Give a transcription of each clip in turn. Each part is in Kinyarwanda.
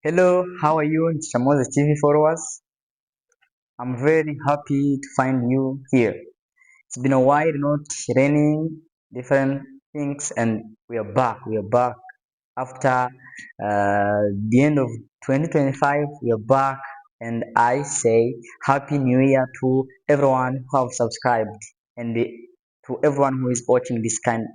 Hello, how are you, Chamoze TV followers? I'm very happy to find you here. It's been a while not learning different things, and we are back. We are back after the end of 2025. We are back, and I say Happy New Year to everyone who have subscribed and to everyone who is watching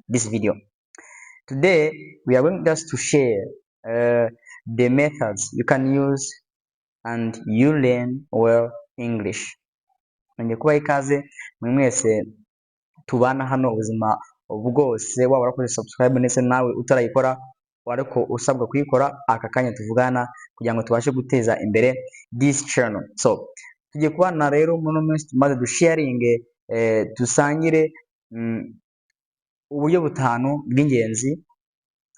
this video. Today we are going just to share the methods you can use and you learn well English. Nongeye kubaha ikaze mwe mwese tubana hano ubuzima bwose, waba warakoze subscribe ndetse nawe utarayikora ariko usabwa kuyikora aka kanya tuvugana kugira ngo tubashe guteza imbere this channel. So tugiye kubana rero muri uno minsi maze dusharinge, dusangire uburyo butanu bw'ingenzi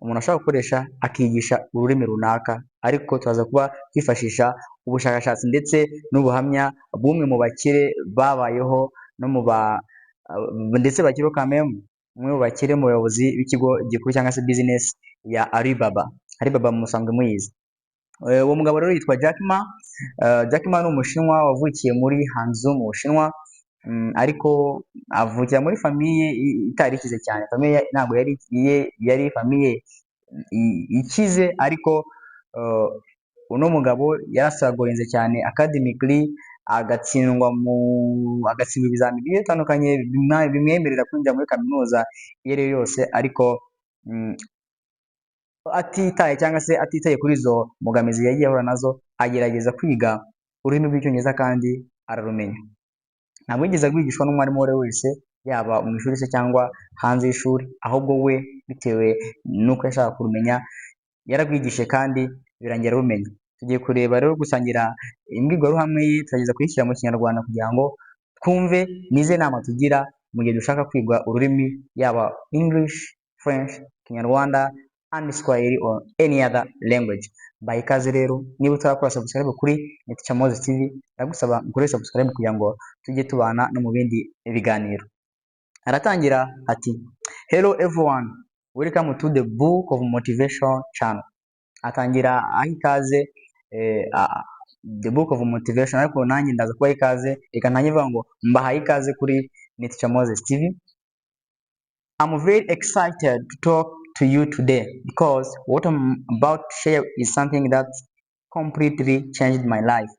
umuntu ashobora gukoresha akigisha ururimi runaka, ariko turaza kuba twifashisha ubushakashatsi ndetse n'ubuhamya bw'umwe mu bakire babayeho no mu ba ndetse bakiriho kameme, umwe mu bakire mu bayobozi b'ikigo gikuru cyangwa se business ya Alibaba. Alibaba musanzwe muyizi. Uwo mugabo rero yitwa Jack Ma. Jack Ma ni Umushinwa wavukiye muri Hangzhou mu Bushinwa, ariko avukira muri famille itari ikize cyane. Famille ntabwo yari iye, yari famille ikize, ariko uno mugabo yarastrugglinze cyane academically, agatsindwa ibizamini bigiye bitandukanye bimwemerera kwinjira muri kaminuza iyo ari yo yose, ariko atitaye cyangwa se atitaye kuri izo mbogamizi yagiye ahura nazo, agerageza kwiga ururimi rw'Icyongereza kandi ararumenya. Ntabwo yigeze arwigishwa n'umwarimu uwo ari we wese, yaba mu ishuri se cyangwa hanze y'ishuri, ahubwo we bitewe n'uko yashakaga kurumenya yararwigishije kandi birangira arumenya. Tugiye kureba rero, gusangira imbwirwaruhame ye, turageza kuyishyira mu Kinyarwanda kugira ngo twumve n'izihe nama tugira mu gihe dushaka kwiga ururimi, yaba English, French, Kinyarwanda and Swahili or any other language. Mbaye ikaze rero, niba utarakora subscribe kuri Teacher Moses TV, ndagusaba ukore subscribe kugira ngo tujye tubana no mu bindi biganiro. Aratangira ati: "Hello everyone, welcome to the Book of Motivation channel." Atangira aha ikaze the Book of Motivation, ariko nanjye ndaza kubaha ikaze. Reka ntange mvuga ngo mbahaye ikaze kuri Teacher Moses TV. "I'm very excited to talk to you today because what I'm about to share is something that completely changed my life."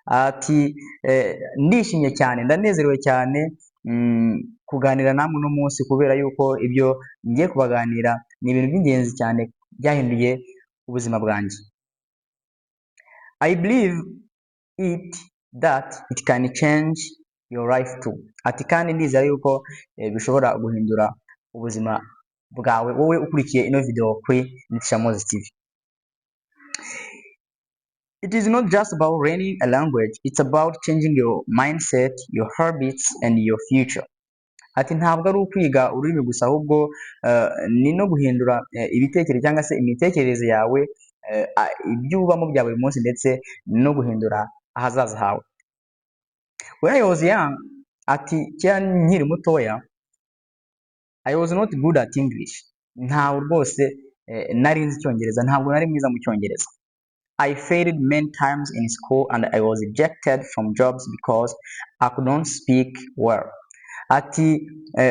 Ati ndishimye cyane, ndanezerewe cyane kuganira namwe uno munsi kubera yuko ibyo ngiye kubaganira ni ibintu by'ingenzi cyane byahinduye ubuzima bwanjye. "I believe it that it can change your life too." Ati kandi ndizera yuko bishobora guhindura ubuzima bwawe wowe ukurikiye ino video kuri Teacher Moses TV. "It is not just about learning a language, it's about changing your mindset, your habits and your future." Ati ntabwo ari ukwiga ururimi gusa, ahubwo ni no guhindura ibitekerezo cyangwa se imitekerereze yawe, ibyo ubamo bya buri munsi, ndetse no guhindura ahazaza hawe. "When I was young," ati kera nkiri mutoya, "I was not good at English." Ntawe rwose nari nzi Icyongereza, ntabwo nari mwiza mu Cyongereza. "I failed many times in school and I was rejected from jobs because I could not speak well." Ati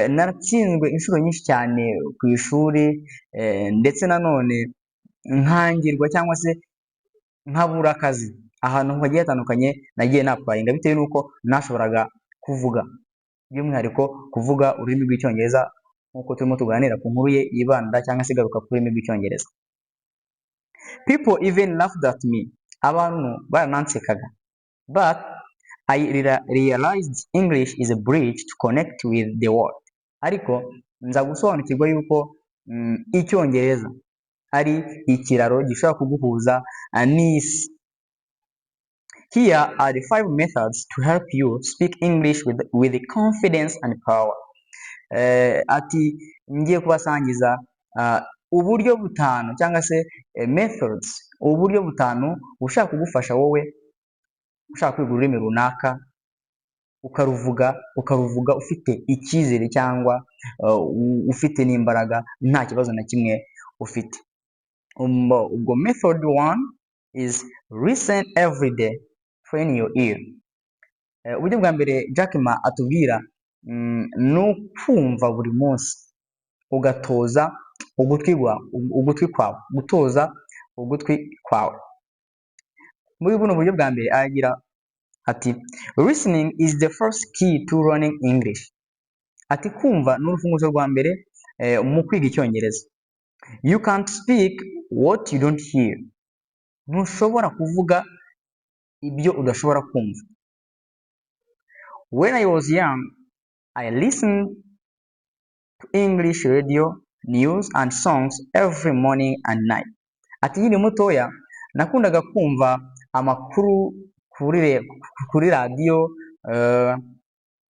naratsinzwe inshuro nyinshi cyane ku ishuri, ndetse nanone nkangirwa cyangwa se nkabura akazi ahantu hagiye hatandukanye nagiye napplyinga, bitewe n'uko nashoboraga kuvuga, by'umwihariko kuvuga ururimi rw'Icyongereza, nk'uko turimo tuganira ku nkuru ye yibanda cyangwa se igaruka ku rurimi rw'Icyongereza. "People even laughed at me." Abantu baranansekaga. "But I realized English is a bridge to connect with the world." Ariko nza gusobanukirwa yuko Icyongereza ari ikiraro gishobora kuguhuza n'isi. "Here are the five methods to help you speak English with confidence and power." Ati ngiye kubasangiza uburyo butanu cyangwa se methods, uburyo butanu bushaka kugufasha wowe ushaka kwiga ururimi runaka, ukaruvuga ufite icyizere cyangwa ufite n'imbaraga, nta kibazo na kimwe ufite. Ubwo method one is listen every day, train your ear. Uburyo bwa mbere Jack Ma atubwira ni ukumva buri munsi, ugatoza ugutwi kwawe, gutoza ugutwi kwawe. Muri buno buryo bwa mbere aragira ati: "Listening is the first key to learning English." Ati kumva ni urufunguzo rwa mbere mu kwiga Icyongereza. "You can't speak what you don't hear." Ntushobora kuvuga ibyo udashobora kumva. "When I was young, I listened to English radio, news and songs every morning and night." Ati nkiri mutoya nakundaga kumva amakuru kuri radiyo,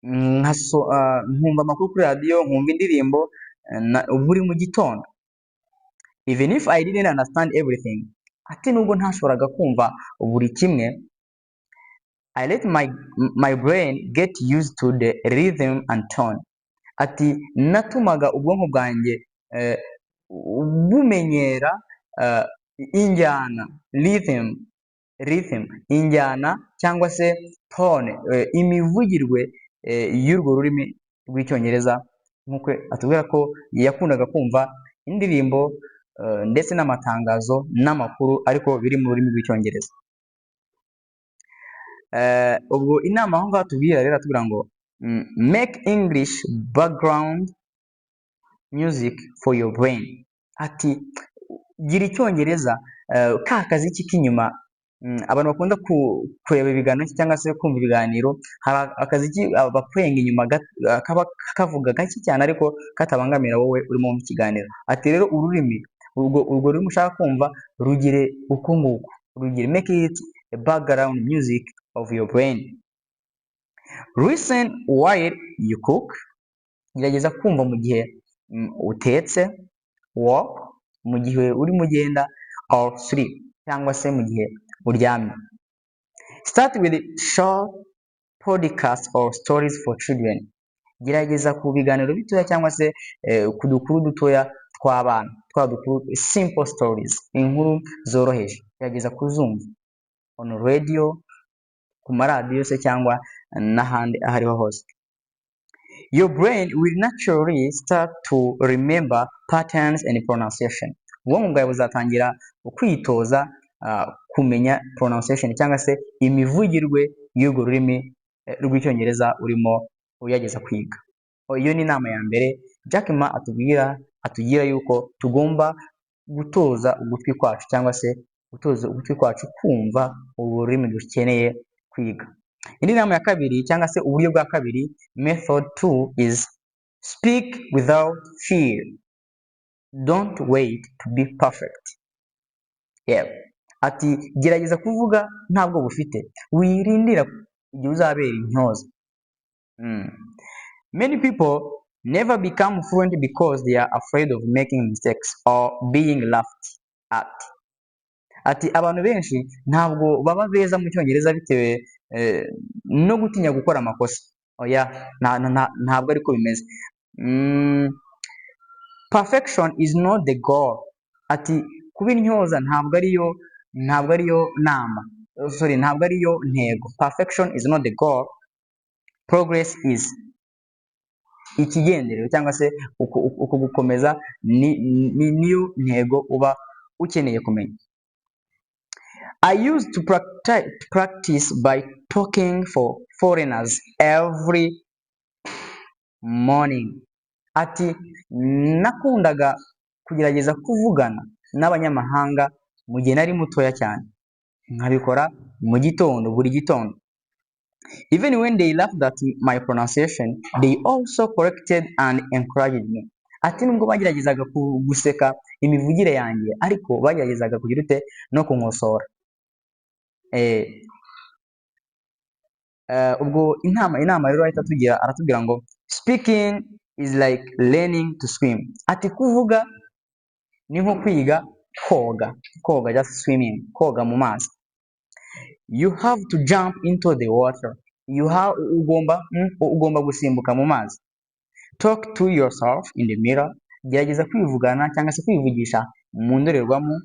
nkumva amakuru kuri radiyo, nkumva indirimbo buri mu gitondo. "Even if I didn't understand everything," ati nubwo ntashoboraga kumva buri kimwe, "I let my brain get used to the rhythm and tone." Ati natumaga ubwonko bwanjye bumenyera injyana, rhythm, injyana cyangwa se tone, imivugirwe y'urwo rurimi rw'Icyongereza, nk'uko atubwira ko yakundaga kumva indirimbo ndetse n'amatangazo n'amakuru ariko biri mu rurimi rw'Icyongereza. Ubwo inama aho ngaho atubwira rero, atubwira ngo "Make English background music for your brain." Ati gira Icyongereza ka kaziki k'inyuma. Abantu bakunda kureba ibiganiro cyangwa se kumva ibiganiro, hari akaziki baplayinga inyuma kaba kavuga gake cyane ariko katabangamira wowe urimo wumva ikiganiro. Ati rero ururimi, urwo rurimi ushaka kumva, rugire uko nguko, rugire, make it a background music of your brain. Listen while you cook, gerageza kumva mu gihe utetse, walk, mu gihe urimo ugenda, or sleep, cyangwa se mu gihe uryamye. Start with short podcast or stories for children, gerageza ku biganiro bitoya cyangwa se ku dukuru dutoya tw'abana, twa dukuru, simple stories, inkuru zoroheje, gerageza kuzumva on radio, ku maradiyo se cyangwa n'ahandi aho ariho hose. Your brain will naturally start to remember patterns and pronunciation. Ubwonko bwawe buzatangira kwitoza kumenya pronunciation cyangwa se imivugirwe y'urwo rurimi rw'Icyongereza urimo ugerageza kwiga. Iyo ni inama ya mbere Jack Ma atubwira, atugira yuko tugomba gutoza ugutwi kwacu cyangwa se gutoza ugutwi kwacu kumva ururimi dukeneye kwiga. Indi nama ya kabiri cyangwa se uburyo bwa kabiri, method two, is speak without fear, don't wait to be perfect. Yeah. Ati gerageza kuvuga ntabwo bufite, wirindira igihe uzabera intyoza. Many people never become fluent because they are afraid of making mistakes or being laughed at. Ati abantu benshi ntabwo baba beza mu Cyongereza bitewe no gutinya gukora amakosa. Oya, ntabwo ariko bimeze. Perfection is not the goal. Ati kuba intyoza ntabwo ariyo nama, sorry, ntabwo ariyo ntego. Perfection is not the goal, progress is. Ikigenderewe cyangwa se uku gukomeza ni niyo ntego uba ukeneye kumenya. "I used to practice by talking for foreigners every morning." Ati nakundaga kugerageza kuvugana n'abanyamahanga mu gihe nari mutoya cyane, nkabikora mu gitondo, buri gitondo. "Even when they laughed at my pronunciation, they also corrected and encouraged me." Ati nubwo bageragezaga guseka imivugire yanjye, ariko bageragezaga kugira ute no kunkosora. Ubwo inama rero ahita atugira, aratubwira ngo "Speaking is like learning to swim." Ati kuvuga ni nko kwiga koga, koga, just swimming, koga mu mazi. You have to jump into the water. You have ugomba gusimbuka mu mazi. Talk to yourself in the mirror. Gerageza kwivugana cyangwa se kwivugisha mu ndorerwamo.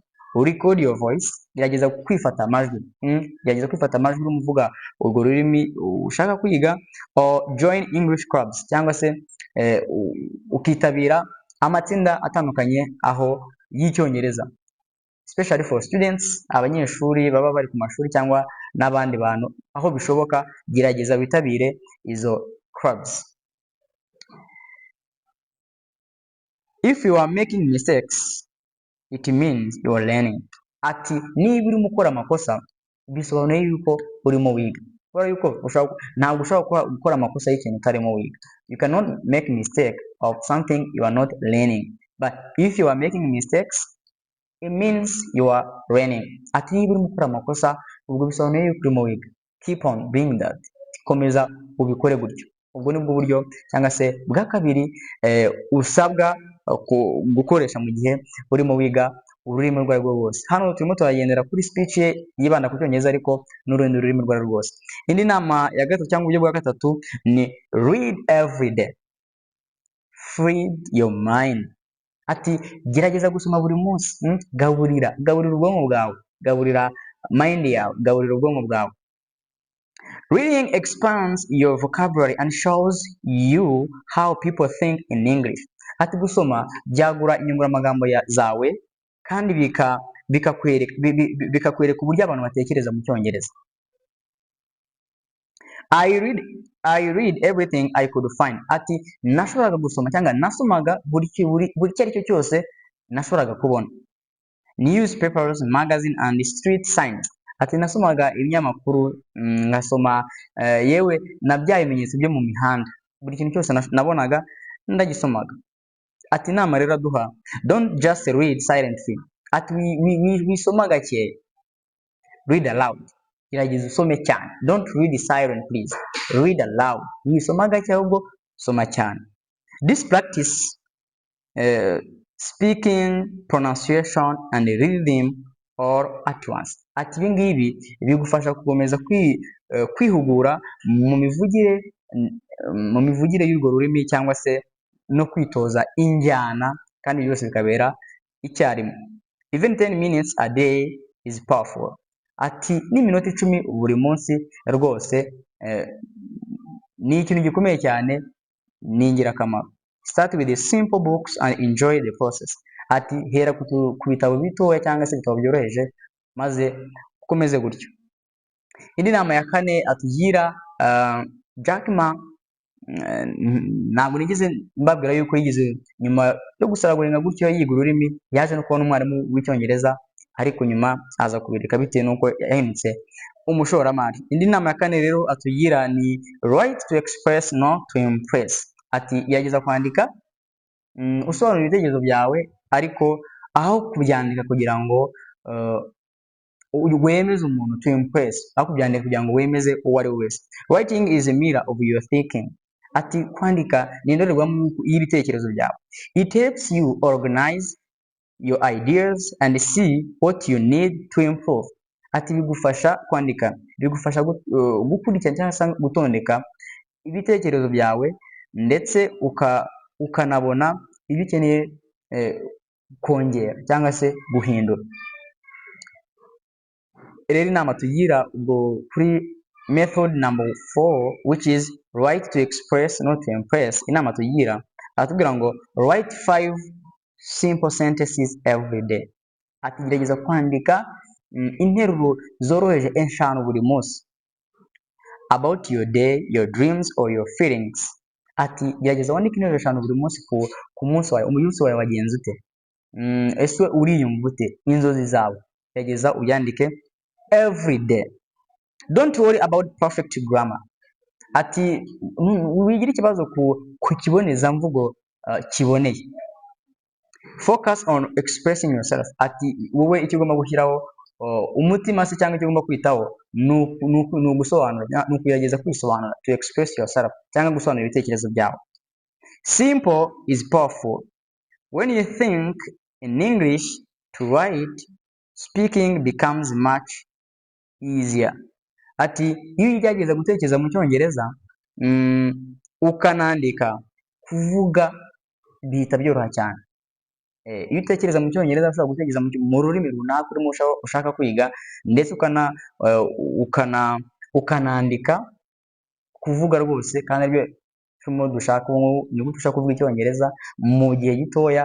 Record your voice, gerageza kwifata amajwi, Gerageza kwifata amajwi urimo uvuga urwo rurimi ushaka kwiga, or join English clubs, cyangwa se ukitabira amatsinda atandukanye aho y'Icyongereza, especially for students, abanyeshuri baba bari ku mashuri cyangwa n'abandi bantu. Aho bishoboka, gerageza witabire izo clubs. If you are making mistakes, it means you are learning. Ati niba urimo ukora amakosa, bisobanuye yuko urimo wiga, kubera yuko ntabwo ushobora gukora amakosa y'ikintu utarimo wiga. You cannot make mistake of something you are not learning, but if you are making mistakes, it means you are learning. Ati niba urimo ukora amakosa, ubwo bisobanuye yuko urimo wiga. Keep on doing that, komeza ubikore gutyo. Ubwo ni bwo buryo cyangwa se bwa kabiri usabwa gukoresha mu gihe urimo wiga ururimi urwo ari rwo rwose. Hano turimo turagendera kuri speech ye yibanda ku Cyongereza, ariko n'urundi rurimi urwo ari rwo rwose. Indi nama ya gatatu cyangwa uburyo bwa gatatu ni read every day, feed your mind. Ati gerageza gusoma buri munsi, Gaburira ubwonko bwawe, gaburira mind yawe, gaburira ubwonko bwawe. Reading expands your vocabulary and shows you how people think in English. Ati gusoma byagura inyunguramagambo zawe kandi bikakwereka uburyo abantu batekereza mu Cyongereza. I read everything I could find. Ati nashoboraga gusoma cyangwa nasomaga buri icyo ari cyo cyose nashoboraga kubona. Newspapers, magazine and street signs. Ati nasomaga ibinyamakuru, ngasoma yewe na bya bimenyetso byo mu mihanda. Buri kintu cyose nabonaga ndagisomaga. Ati inama rero aduha: don't just read silently. Ati wisoma gakeya, read aloud, gerageza usome cyane. Don't read silent, please read aloud. Wisoma gake, ahubwo soma cyane. This practice speaking, pronunciation and rhythm all at once. Ati ibi ngibi bigufasha gukomeza kwihugura mu mivugire y'urwo rurimi cyangwa se no kwitoza injyana, kandi byose bikabera icyarimwe. Even 10 minutes a day is powerful. Ati n'iminota 10 buri munsi rwose ni ikintu gikomeye cyane, ni ingirakamaro. Start with the simple books and enjoy the process. Ati hera ku bitabo bitoya cyangwa se ibitabo byoroheje, maze ukomeze gutyo. Indi nama ya kane atugira Jack Ma, ntabwo nigeze mbabwira yuko yigeze nyuma yo gusaraguringa gutyo yiga ururimi, yaje no kubona umwarimu w'Icyongereza, ariko nyuma aza kubireka bitewe n'uko yahindutse umushoramari. Indi nama ya kane rero atugira ni write to express, not to impress. Ati gerageza kwandika usobanura ibitekerezo byawe, ariko aho kubyandika kugira ngo wemeze umuntu, to impress, aho kubyandika kugira ngo wemeze uwo ari we wese. Writing is a mirror of your thinking. Ati kwandika ni indorerwamo y'ibitekerezo byawe. It helps you organize your ideas and see what you need to improve. Ati bigufasha kwandika, bigufasha gukurikirana cyangwa se gutondeka ibitekerezo byawe, ndetse ukanabona ibyo ukeneye kongera cyangwa se guhindura. Rero inama tugira ubwo kuri method number four, which is write to express, not to impress, inama tugira aratubwira ngo write five simple sentences every day. Ati gerageza kwandika interuro zoroheje eshanu buri munsi about your day, your dreams or your feelings. Ati gerageza wandike interuro eshanu buri munsi ku munsi wawe. Umunsi wawe wagenze ute? Ese uriyumva ute? Inzozi zawe, gerageza ubyandike every day. Don't worry about perfect grammar. Ati wigira ikibazo ku kibonezamvugo kiboneye. Focus on expressing yourself. Ati wowe icyo ugomba gushyiraho umutima se cyangwa icyo ugomba kwitaho ni ugusobanura, ni ukugerageza kwisobanura, to express yourself, cyangwa gusobanura ibitekerezo byawe. Simple is powerful. When you think in English to write, speaking becomes much easier. Ati iyo ugerageza gutekereza mu Cyongereza ukanandika, kuvuga bihita byoroha cyane. Iyo utekereza mu Cyongereza, ushobora gutekereza mu rurimi runaka urimo ushaka kwiga, ndetse ukanandika, kuvuga rwose, kandi aribyo turimo dushaka ubu ngubu. Ni gute ushaka kuvuga Icyongereza mu gihe gitoya?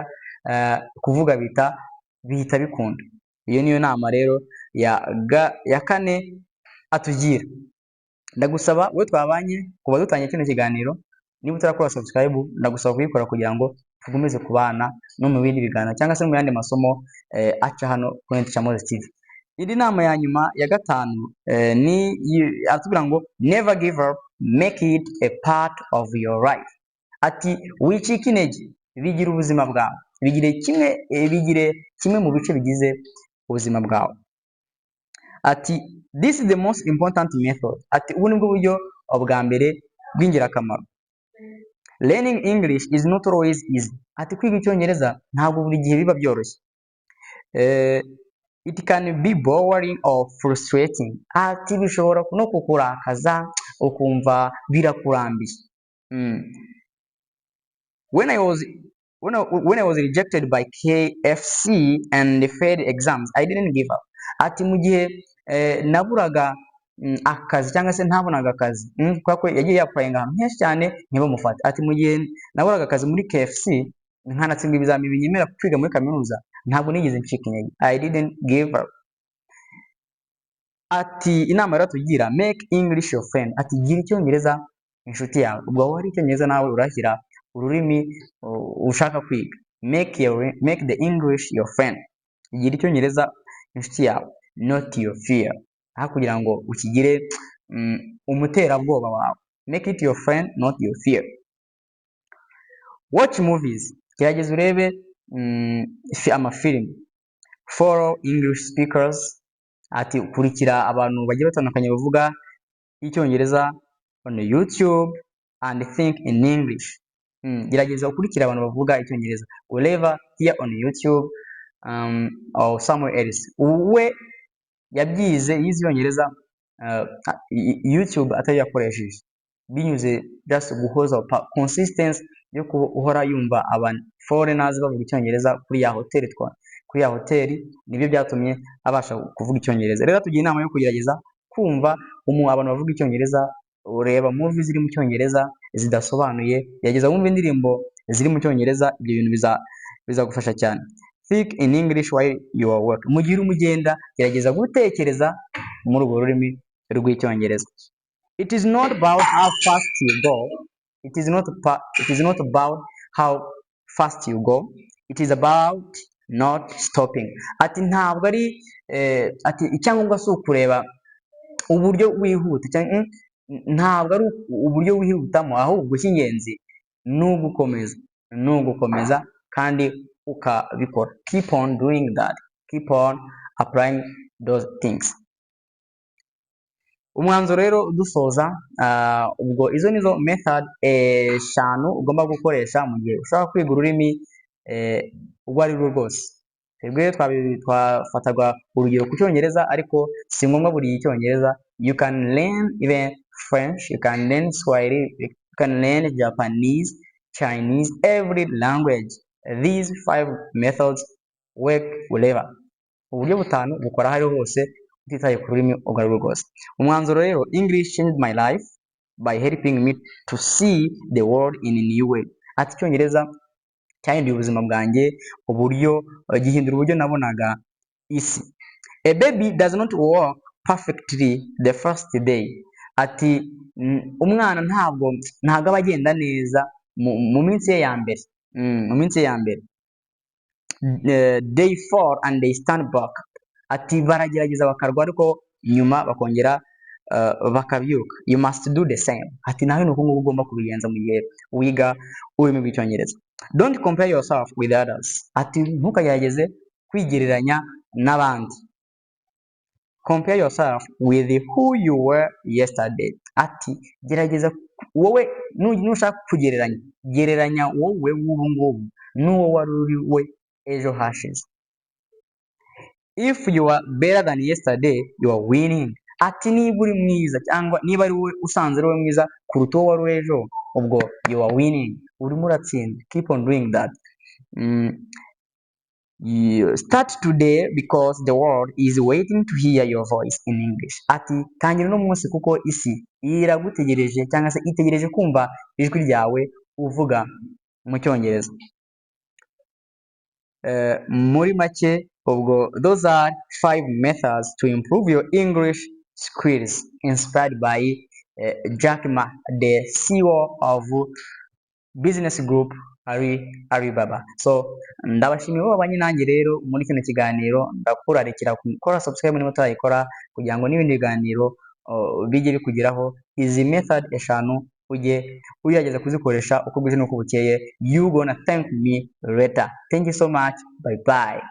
Kuvuga bihita bikunda. Iyo niyo nama rero ya kane atugira. Ndagusaba wowe twabanye kuva dutangiye kino kiganiro, niba utarakora subscribe, ndagusaba kuyikora kugira ngo tukomeze kubana no mu bindi biganiro cyangwa se mu yandi masomo aca hano kuri Teacher Moses TV. Indi nama ya nyuma ya gatanu ni aratubwira ngo: "Never give up, make it a part of your life." Ati: "Wicika intege, bigira ubuzima bwawe, bigire kimwe mu bice bigize ubuzima bwawe." Ati: "This is the most important method." Ati: "Ubu nibwo buryo bwa mbere bw'ingirakamaro." Learning English is not always easy. Ati: "Kwiga Icyongereza ntabwo buri gihe biba byoroshye." It can be boring or frustrating. Ati: "Bishobora no kukurakaza, ukumva birakurambiye." When I was rejected by KFC and failed exams, I didn't give up. Ati: "Mu gihe naburaga akazi cyangwa se ntabonaga akazi," kubera ko yagiye yapplyinga ahantu henshi cyane ntibamufate. Ati: "Mu gihe naburaga akazi muri KFC, nkanatsindwa ibizamini binyemera kwiga muri kaminuza, ntabwo nigeze ncika intege. I didn't give up." Ati inama rero tugira: "Make English your friend." Ati: "Gira Icyongereza inshuti yawe." Ubwo aho hari Icyongereza, nawe urashyira ururimi ushaka kwiga. Make the English your friend. Gira Icyongereza inshuti yawe, not your fear. Aho kugira ngo ukigire umuterabwoba wawe. Make it your friend, not your fear. Watch movies. Gerageza urebe amafilimi. Follow English speakers. Ati: "Kurikira abantu bagiye batandukanye bavuga Icyongereza on YouTube and think in English." Gerageza ukurikira abantu bavuga Icyongereza wherever, here on YouTube or somewhere else. We yabyize, yize Icyongereza YouTube atari yakoresheje, binyuze just guhoza consistency yo guhora yumva aba foreigners bavuga Icyongereza kuri ya hoteli, nibyo byatumye abasha kuvuga Icyongereza. Rero tugira inama yo kugerageza kumva abantu bavuga Icyongereza, ureba movie ziri mu Cyongereza zidasobanuye, gerageza wumve indirimbo ziri mu Cyongereza. Ibyo bintu bizagufasha cyane. Think in English while you are working. Mu gihe urimo ugenda, gerageza gutekereza muri urwo rurimi rw'Icyongereza. It is not about how fast you go. It is not about how fast you go. It is about not stopping. Ati ntabwo ari ati icyangombwa si ukureba uburyo wihuta cyangwa ntabwo ari uburyo wihutamo, ahubwo icy'ingenzi ni ugukomeza kandi ukabikora. Keep on doing that, keep on applying those things. Umwanzuro rero dusoza, ubwo izo nizo method eshanu ugomba gukoresha mu gihe ushaka kwiga ururimi urwo ari rwo rwose. Twebwe twafataga urugero ku Cyongereza, ariko si ngombwa buri Icyongereza. You can learn even French, you can learn Swahili, you can learn Japanese, Chinese, every language. These five methods work wherever. Uburyo butanu bukora aho ariho hose, utitaye ku rurimi urwo ari rwo rwose. Umwanzuro rero: English changed my life by helping me to see the world in a new way. Ati: "Icyongereza cyahinduye ubuzima bwanjye, uburyo gihindura uburyo nabonaga isi." A baby does not walk perfectly the first day. Ati: "Umwana ntabwo aba agenda neza mu minsi ye ya mbere." Mu minsi ye ya mbere, they fall and they stand back. Ati: "Baragerageza bakarwa, ariko nyuma bakongera bakabyuka." You must do the same. Ati: "Nawe ni uko nguko ugomba kubigenza mu gihe wiga ururimi rw'Icyongereza." Don't compare yourself with others. Ati: "Ntukagerageze kwigereranya n'abandi." Compare yourself with who you were yesterday. Ati: "Gerageza wowe nushaka kugereranya, gereranya wowe w'ubu ngubu n'uwo wari uri we ejo hashize." If you are better than yesterday, you are winning. Ati: "Niba uri mwiza, cyangwa niba ari wowe usanze ari wowe mwiza kuruta uwo wari uri ejo, ubwo you are winning, urimo uratsinda." Keep on doing that. You start today because the world is waiting to hear your voice in English. Ati tangira uno munsi kuko isi iragutegereje cyangwa se itegereje kumva ijwi ryawe uvuga mu Cyongereza. Muri make ubwo, those are five methods to improve your English skills inspired by Jack Ma, the CEO of business group Alibaba. So ndabashimiye babanye nanjye rero muri kino kiganiro. Ndakurarikira gukora subscribe niba utarayikora kugira ngo n'ibindi biganiro bijye bikugeraho. Izi method eshanu ujye ugerageza kuzikoresha uko bwije n'uko bukeye. You gonna thank me later. Thank you so much. Bye bye.